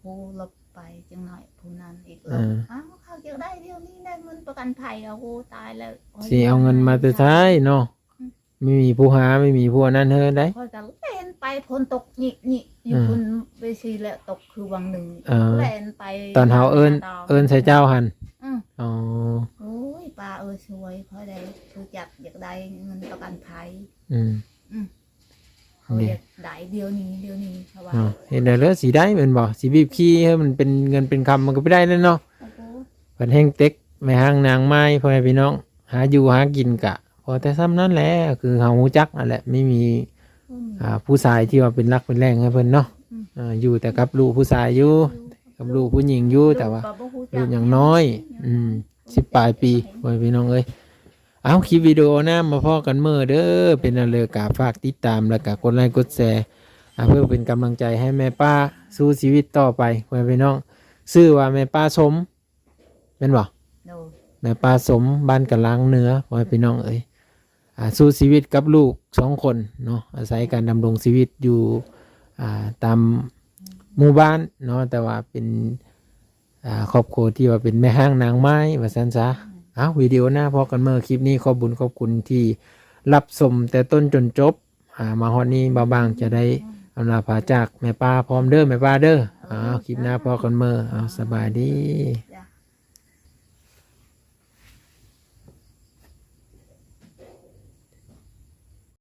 ຜູ້ລົບໄປຈັງໜ້ອຍ ຜູ້ນັ້ນອີກ. ເອີ ເອົ້າ ເຂົາຢາກໄດ້ດຽວນີ້ ໄດ້ເງິນປະກັນໄພ ໂອ້ໂຫ ຕາຍແລ້ວ ຊິເອົາເງິນມາແຕ່ໃສເນາະ? ອືມ ບໍ່ມີຜູ້ຫາ ບໍ່ມີຜູ້ອັນນັ້ນເຮີໄດ໋. ຂ້ອຍກໍແລ່ນໄປ ຝົນຕົກຍິໆຢູ່ ເອີ ພຸ້ນ ໄປຊີ້ແລ້ວຕົກຄືຫວ່າງໜຶ່ງ. ເອີ ແລ່ນໄປ ຕອນເຮົາເອີ້ນ ເອີ້ນໃສ່ເຈົ້າຫັ້ນ. ອືມ ອໍ ໂອ້ຍ ປ້າເອີຍ ຊ່ວຍຂ້ອຍໄດ້ ຄືຈັກຢາກໄດ້ເງິນປະກັນໄພ. ອືມ ອືມ ເຂົາຢາກໄດ້ດຽວນີ້ ດຽວນີ້ ເຂົາວ່າ. ເນາະ ເຮັດແນວໃດຊິໄດ້ແມ່ນບໍ່? ຊິບີບຂີ່ໃຫ້ມັນເປັນເງິນເປັນຄຳ ມັນກໍບໍ່ໄດ້ແລ້ວເນາະ. ໂອ້ໂຫ ເພິ່ນແຮ່ງເຕັກແມ່ຮ້າງນາງໝ້າຍ ພໍ່ແມ່ພີ່ນ້ອງ ຫາຢູ່ຫາກິນກະພໍແຕ່ຊ່ຳນັ້ນແຫຼະ ຄືເຮົາຮູ້ຈັກນັ້ນແຫຼະ ໄມ່ມີ ບໍ່ມີ ອ່າ ຜູ້ຊາຍທີ່ວ່າເປັນຫຼັກເປັນແຫຼ່ງໃຫ້ເພິ່ນເນາະ. ອືມ ເອີ ຢູ່ແຕ່ກັບລູກຜູ້ຊາຍຢູ່ ກັບລູກຜູ້ຍິງຢູ່ ແຕ່ວ່າລູກຍັງນ້ອຍ ອືມ ສິບປາຍປີ ພໍ່ແມ່ພີ່ນ້ອງເອີຍ. ເອົາ ຄລິບວິດີໂອໜ້າມາພໍ້ກັນເໝີເດີ. ເປັນແນວໃດກໍຝາກຕິດຕາມ ແລ້ວກໍກົດໄລກົດແຊ ອ່າ ເພື່ອເປັນກຳລັງໃຈໃຫ້ແມ່ປ້າສູ້ຊີວິດຕໍ່ໄປ ພໍ່ແມ່ພີ່ນ້ອງ. ຊື່ວ່າແມ່ປ້າສົມ ແມ່ນບໍ່? ໂດຍ ແມ່ປ້າສົມ ບ້ານກະລາງເໜືອ ພໍ່ແມ່ພີ່ນ້ອງເອີຍ. ອ່າ ສູ້ຊີວິດກັບລູກສອງຄົນເນາະ ອາໄສການດຳລົງຊີວິດຢູ່ ອ່າ ຕາມ ໝູ່ບ້ານເນາະ ແຕ່ວ່າເປັນ ອ່າ ຄອບຄົວທີ່ວ່າເປັນແມ່ຮ້າງນາງໄມ້ວ່າຊັ້ນຊະ. ເອົ້າ ວິດີໂອໜ້າພໍ້ກັນເໝີ. ຄລິບນີ້ຂອບບຸນຂອບຄຸນທີ່ຮັບຊົມແຕ່ຕົ້ນຈົນຈົບ. ອ່າ ມາຮອດນີ້ບ່າວບາງຈະໄດ້ອຳລາພາຈາກແມ່ປ້າພ້ອມເດີ ແມ່ປ້າເດີ. ເອົ້າ ຄລິບໜ້າພໍ້ກັນເໝີ. ເອົ້າ ສະບາຍດີ. ຈ້າ.